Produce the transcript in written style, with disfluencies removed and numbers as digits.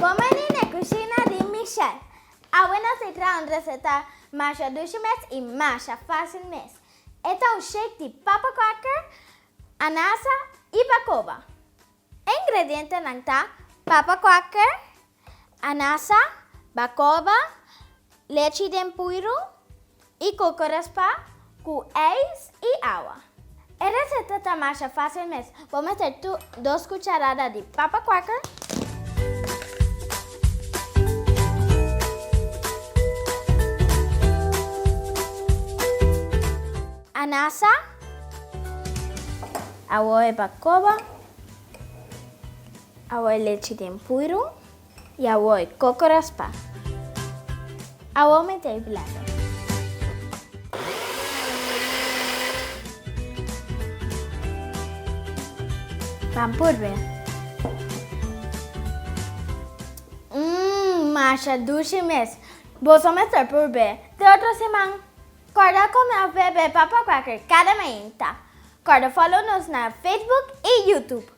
Bon bini na cushina di Michelle. Awe nos ta traha un receta masha dushi mes y masha facil mes. E ta un shake di papa cracker, anasa y bacoba. E ingredientenan ta papa cracker, anasa, bacoba, lechi den puiru y coco raspa cu ijs y awa. E receta ta masha facil mes. Bo mester tu dos cucharada di papa cracker, anasa, Awor e bakoba, awor e lechi den puiru y awor e koko raspa. Awor mete e blender. Ban purbe. Mmm, masha dushi mes. Boso mester purbe te otro siman. Corda come of bebe Papa Cracker cada mainta. Corda follow nos na Facebook y YouTube.